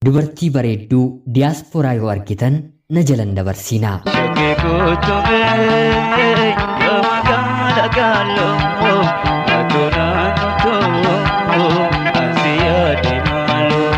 Dubartii bareedduu diyaaspooraa yoo argitan na jalan dabarsinaa. Shakkii kutumee yaa magaala gaaloo atoonaan otoo asii yaade maaloo.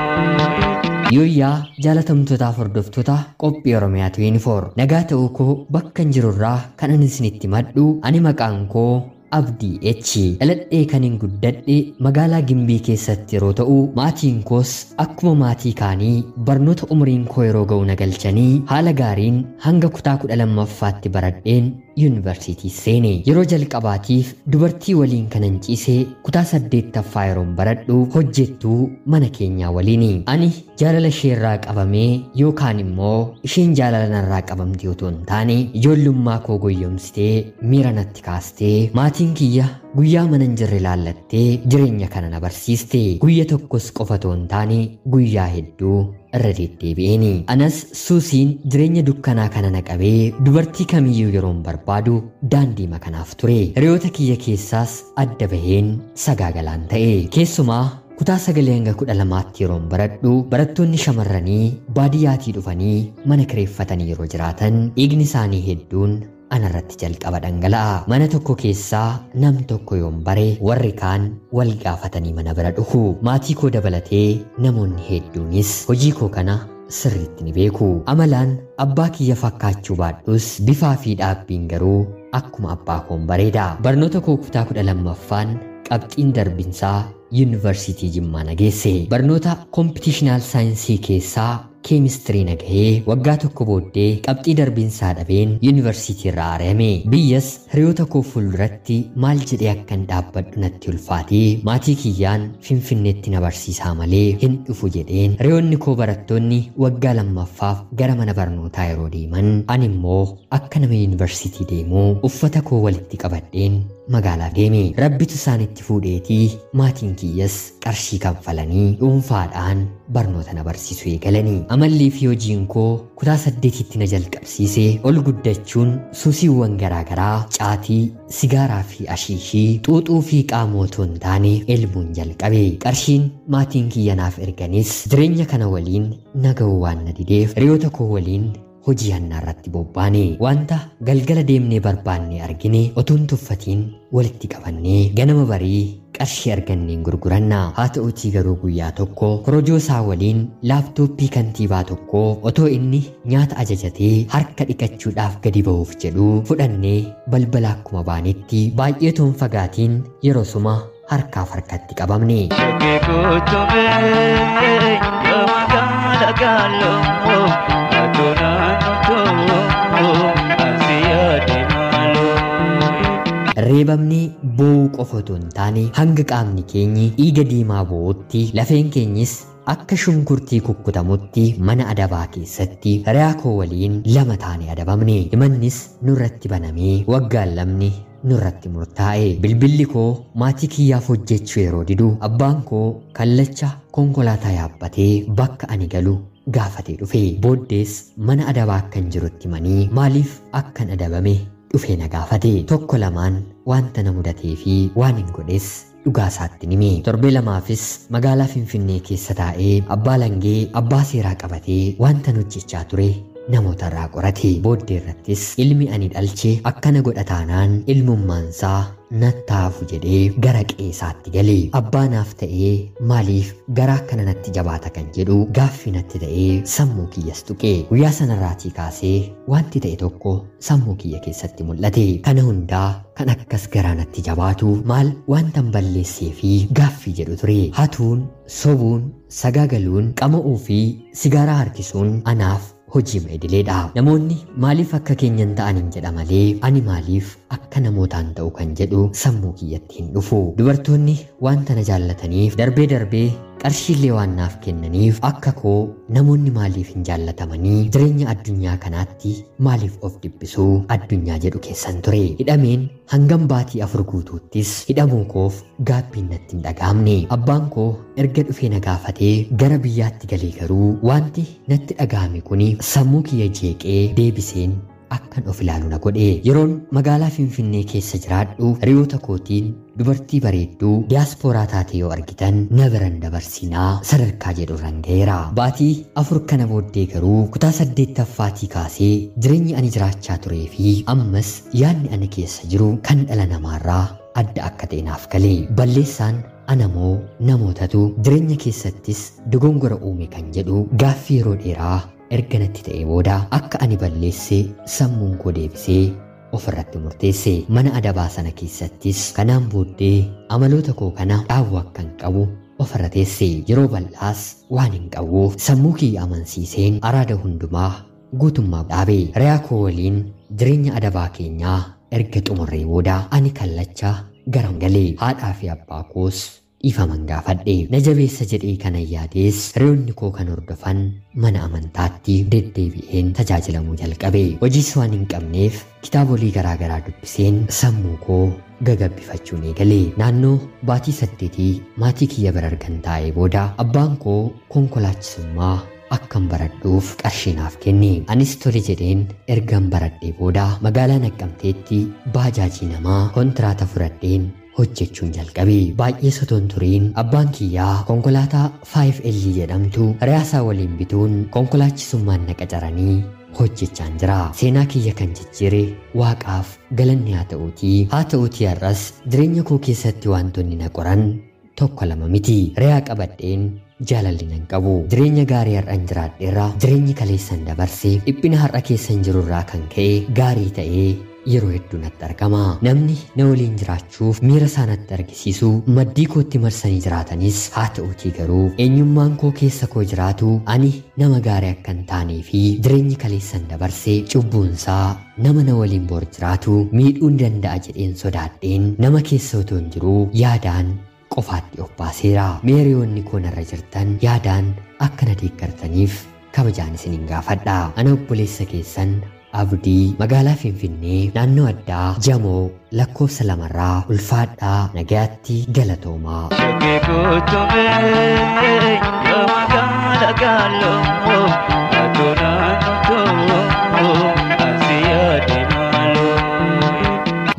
Yooyyaa jaalatamtootaaf hordoftoota qophii Oromiyaa 24 nagaa ta'uu koo bakka hin jirurraa kan ani isinitti madhu ani maqaan koo Abdii H. Dhaladhee kan hin guddadhe magaalaa Gimbii keessatti yeroo ta'u maatiin koos akkuma maatii kaanii barnoota umriin koo yeroo ga'u na galchanii haala gaariin hanga kutaa 12ffaatti baradheen yuunivarsiitii seene. Yeroo jalqabaatiif dubartii waliin kanan ciise kutaa 8ffaa yeroon baradhu hojjettuu mana keenyaa waliini. Ani jaalala isheerraa qabamee yookaan immoo isheen jaalala narraa qabamte otoo hin taane ijoollummaa koo goyyomsitee miira natti kaastee maatiin kiyya guyyaa mana hin jirre laallattee jireenya kana na barsiiste. Guyya tokkos qofa otoo hin taane guyyaa hedduu irra deddeebi'eeni. Anas suusiin jireenya dukkanaa kana na qabee dubartii kamiyyuu yeroon barbaadu daandii makanaaf ture. Hiriyoota kiyya keessaas adda baheen sagaagalaan ta'e. Keessumaa kutaa 9 hanga 12tti yeroon baradhu barattoonni shamarranii baadiyyaatii dhufanii mana kireeffatanii yeroo jiraatan dhiigni isaanii hedduun anarratti jalqaba dhangala'a. Mana tokko keessaa nam tokko yoon bare warri kaan wal gaafatanii mana bira dhufu. Maatii koo dabalatee namoonni hedduunis hojii koo kana sirriitti ni beeku. Amalaan abbaa kiyya fakkaachuu baadhus bifaa fi dhaabbiin garuu akkuma abbaa koon bareeda. Barnoota koo kutaa 12ffaan qabxiin darbinsaa yuunivarsiitii Jimmaa na geesse. Barnoota koompitiishinaal saayinsii keessaa keemistirii na gahee waggaa tokko booddee qabxii darbinsaa dhabeen yuunivarsiitii irraa ari'ame. Biyyas hiriyoota koo fuulduratti maal jedhee akkan dhaabbadhu natti ulfaatee maatii kiyyaan Finfinneetti na barsiisaa malee hin dhufu jedheen hiriyoonni koo barattoonni waggaa lammaffaaf gara mana barnootaa yeroo deeman ani immoo akka nama yuunivarsiitii deemuu uffata koo walitti qabadheen magaalaa deeme. Rabbitu isaanitti fuudheetii maatiin kiyyas qarshii kanfalanii dhuunfaadhaan barnoota na barsiisuu eegalanii. Amallii fi hojiin koo kutaa 8tti na jalqabsiise ol guddachuun suusiiwwan garaagaraa caatii, sigaaraa fi ashiishii xuuxuu fi qaamoo otoo hin taane elmuun jalqabe. Qarshiin maatiin kiyya naaf erganis jireenya kana waliin na ga'uu waan na dideef hiriyoota koo waliin hojii hannaa irratti bobbaane. Wanta galgala deemnee barbaanne argine otuun tuffatiin walitti qabannee ganama barii qarshii arganneen gurguranna. Haa ta'utii garuu guyyaa tokko korojoo isaa waliin laaptooppii kantiibaa tokkoo otoo inni nyaata ajajatee harka dhiqachuudhaaf gadi ba'uuf jedhu fudhannee balbala akkuma baanetti baay'ee toon fagaatiin yeroo suma harkaaf harkatti qabamne. Shakkii kutumee yaa magaala gaaloo atoonaan otoo asii yaade maaloo. Reebamni boo'uu qofa otoo hin taane hanga qaamni keenyi dhiiga diimaa boo'utti lafeen keenyis akka shunkurtii kukkutamutti mana adabaa keessatti hiriyaa koo waliin lama taane adabamne. Himannis nurratti banamee waggaan lamni nurratti murtaa'e. Bilbilli koo maatii kiyyaaf hojjechuu yeroo didu abbaan koo kallacha konkolaataa yaabbatee bakka ani galu gaafatee dhufe. Booddees mana adabaa akkan jirutti manii maaliif akkan adabame dhufee na gaafate. Tokko lamaan wanta na mudatee fi waan hin godhes dhugaa isaatti nime. Torbee lamaafis magaalaa Finfinnee keessa taa'ee abbaa langee abbaa seeraa qabatee wanta hojjechaa ture namoota irraa qorate. Booddee irrattis ilmi ani dhalche akkana godha taanaan ilmummaansaa nattaafu jedhee gara qeesaatti gale. Abbaa naaf ta'ee maaliif gara akkana natti jabaata kan jedhu gaaffii natti ta'ee sammuu kiyyas tuqe. Guyyaa sanarraatii kaasee wanti ta'e tokko sammuu kiyya keessatti mul'ate. Kana hundaa kan akkas garaa natti jabaatu maal wantan balleessee fi gaaffii jedhu ture. Hatuun, sobuun, sagaagaluun, qama'uu fi sigaaraa harkisuun anaaf hojii idileedha. Namoonni maaliif akka keenyan ta'an hin jedha malee ani maaliif akka namootaan ta'u kan jedhu sammuu kiyyatti hin dhufu. Dubartoonni wanta na jaallataniif darbee darbee qarshiillee waan naaf kennaniif akka koo namoonni maaliif hin jaallatamanii jireenya addunyaa kanaatti maaliif of dhiphisuu addunyaa jedhu keessan ture. Hidhameen hangam baatii 4 guutuuttis hidhamuu koof gaabbiin natti hin dhaga'amne. Abbaan koo erga dhufee na gaafatee gara biyyaatti galee garuu wanti natti dhaga'ame kuni sammuu kiyya jeeqee deebiseen akkan of ilaalu na godhe. Yeroon magaalaa Finfinnee keessa jiraadhu hiriyoota kootiin dubartii bareedduu diyaaspooraa taate yoo argitan na biran dabarsinaa sadarkaa jedhu irraan ga'eera. Baatii 4 kana booddee garuu kutaa 8ffaatii kaasee jireenyi ani jiraachaa turee fi ammas yaadni ani keessa jiru kan dhala namaarraa adda akka ta'e naaf galee. Balleessaan anamoo namootatu jireenya keessattis dogongora uume kan jedhu gaaffii yeroo dheeraa erga natti ta'e booda akka ani balleesse sammuun koo deebisee ofirratti murteesse. Mana adabaa sana keessattis kanaan booddee amaloota koo kana dhaabuu akkan qabu ofirra teesse. Yeroo bal'aas waan hin qabuuf sammuu kiyya amansiiseen araada hundumaa guutummaa dhaabe. Hiriyaa koo waliin jireenya adabaa keenyaa erga xumurree booda ani kallacha garam galee haadhaa fi abbaa koos dhiifaman gaafadhe. Na jabeessa jedhee kana yaadees hiriyoonni koo kan hordofan mana amantaatti deddeebi'een tajaajilamuu jalqabe. Hojiis waan hin qabneef kitaabolee garaagaraa dubbiseen sammuu koo gagabbifachuun eegale. Naannoo baatii 8 maatii kiyya bira argan taa'ee booda abbaan koo konkolaachisummaa akkan baradhuuf qarshii naaf kenne. Anis tole jedheen ergan baradhee booda magaalaa Naqqamteetti baajaajii namaa kontiraata fudhadheen hojjechuun jalqabe. Baay'ee sotoon turiin abbaan kiyyaa konkolaataa 5L jedhamtu hiriyaasaa waliin bituun konkolaachisummaan na qacaranii hojjechaan jira. Seenaa kiyya kan jijjiire waaqaaf galanni haa ta'uutii har'as jireenya koo keessatti wantoonni na qoran tokko lama miti. Hiriyaa qabadheen jaalalli nan qabu. Jireenya gaarii har'an jiraadheerra jireenyi kaleessan dabarse dhiphina har'a keessan jirurraa kan ka'e gaarii ta'ee yeroo hedduu natti argama. Namni na waliin jiraachuuf miira isaa natti argisiisu maddii kootti marsanii jiraatanis haa ta'uutii garuu eenyummaan koo keessa koo jiraatu ani nama gaarii akka hin taanee fi jireenyi kaleessan dabarse cubbuunsaa nama na waliin bor jiraatu miidhuu ni danda'a jedheen sodaadheen nama keessa otoo hin jiruu yaadaan qofaatti of baaseera. Hiriyoonni koo narra jirtan yaadaan akka na deeggartaniif kabajaan isiniin gaafadha. Ana obboleessa keessan Abdii magaalaa Finfinnee naannoo addaa Jamoo lakkoofsa 2 irraa ulfaadhaa nagayaatti galatoomaa. Shakkii kutumee yaa magaala gaaloo atoo naannoo asii yaade maaloo.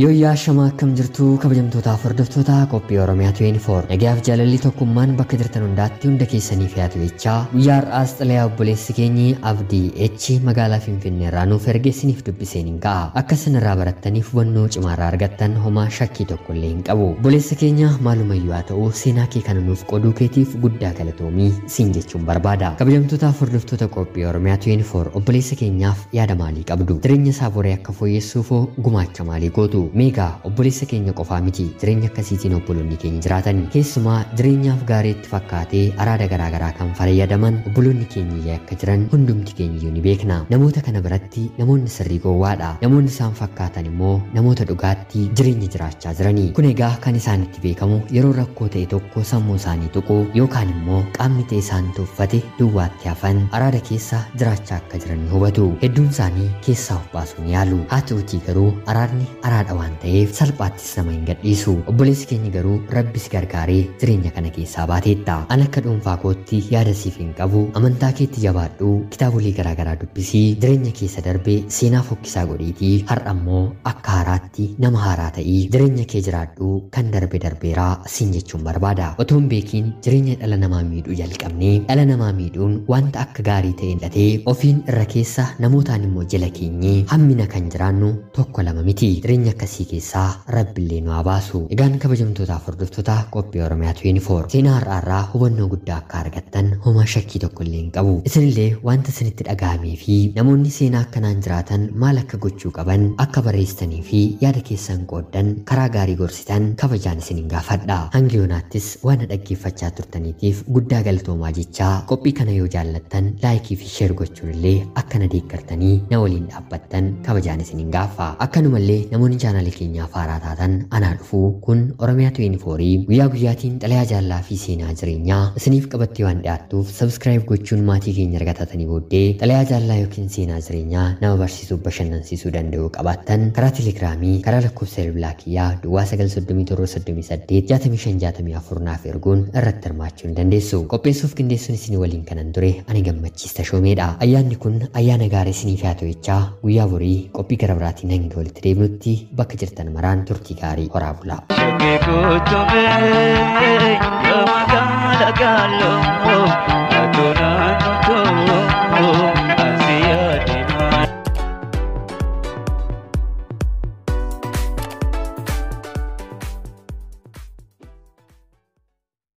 Yooyyaa shamaa akkam jirtu kabajamtootaaf hordoftoota qophii Oromiyaa 24 nagayaaf jaalalli tokkummaan bakka jirtan hundaatti hunda keessaniif haa ta'u jechaa guyyaa har'aas xalayaa obboleessi keenyi Abdii H magaalaa Finfinnee irraa nuuf erge isiniif dubbiseen hin ka'a. Akka isin irraa barattaniif hubannoo cimaa irraa argattan homaa shakkii tokko illee hin qabu. Obboleessa keenya maalumayyuu haa ta'u seenaa kee kana nuuf qooduu keetiif guddaa galatoomii siin jechuun barbaada. Kabajamtootaaf hordoftoota qophii Oromiyaa 24 obboleessa keenyaaf yaada maalii qabdu? Jireenya isaa boree akka fooyyessuufoo gumaacha maalii gootu? Meegaa obboleessa keenya qofaa miti jireenya akkasiitiin obboloonni keenya jiraatan keessumaa jireenyaaf gaarii itti fakkaatee araada garaagaraa kan fayyadaman obboloonni keenya illee akka jiran hundumti keenya iyyuu ni beekna. Namoota kana biratti namoonni sirrii gowwaadha. Namoonni isaan fakkaatan immoo namoota dhugaatti jireenya jiraachaa jirani. Kun egaa kan isaan itti beekamu yeroo rakkoo ta'e tokko sammuu isaanii tuqu yookaan immoo qaamni ta'e isaan tuffate duwwaatti hafan araada keessa jiraachaa akka jiran ni hubatu. Hedduun isaanii keessaa of baasuu ni yaalu. Haa ta'utii garuu araadni araadha waan ta'eef salphaattis nama hin gadhiisu. Obboleessi keenya garuu Rabbi si gargaaree jireenya kana keessaa baateetta. Ani akka dhuunfaa kootti yaada siif hin qabu. Amantaa keetti jabaadhu, kitaabolee garaagaraa dubbisii, jireenya keessa darbee seenaa fokkisaa godhiitii har'a immoo akka haaraatti nama haaraa ta'ii jireenya kee jiraadhu kan darbe darbeeraa siin jechuun barbaada. Otoo hin beekiin jireenya dhala namaa miidhuu jalqabnee dhala namaa miidhuun wanta akka gaarii ta'e hidhatee ofiin irra keessa namootaan immoo jala keenyee hammina kan jiraannu tokko lama miti. Jireenya akkasii keessaa Rabbiillee nu haa baasu. Egaan kabajamtootaaf hordoftoota qophii Oromiyaa 24 seenaa har'aarraa hubannoo guddaa akka argattan homaa shakkii tokko illee hin qabu. Isinillee wanta isinitti dhaga'amee fi namoonni seenaa akkanaan jiraatan maal akka gochuu qaban akka barreessitanii fi yaada keessan qooddan karaa gaarii gorsitan kabajaan isinin gaafadha. Hanga yoonaattis waan dhaggeeffachaa turtaniitiif guddaa galatoomaa jechaa qophii kana yoo jaallattan laayikii fi sheer gochuun illee akka na deeggartanii na waliin dhaabbattan kabajaan isinin gaafa. Akkanumallee namoonni chaanaalii chaanaalii keenyaaf haaraa taatan anaa dhufuu. Kun Oromiyaa 24 guyyaa guyyaatiin xalayaa jaallaa fi seenaa jireenyaa isiniif qabattee waan dhiyaattuuf sabskiraayib gochuun maatii keenya argatatanii booddee xalayaa jaallaa yookiin seenaa jireenyaa nama barsiisuuf bashannansiisuu danda'u qabaattan karaa telegiraamii karaa lakkoofsa bilbilaa kiyyaa duwwaa 937 38 65 naaf erguun irratti hirmaachuu ni dandeessu. Qopheessuuf qindeessuun isin waliin kanan ture ani Gammachiis Tashoomeedha. Ayyaanni kun ayyaana gaarii isiniif haa ta'u jechaa guyyaa borii qophii gara biraatiin hanga walitti deebinutti bakka jirtan maraan turtii gaarii horaa bulaa. Shaggee guutumee yoo magaala gaaloo.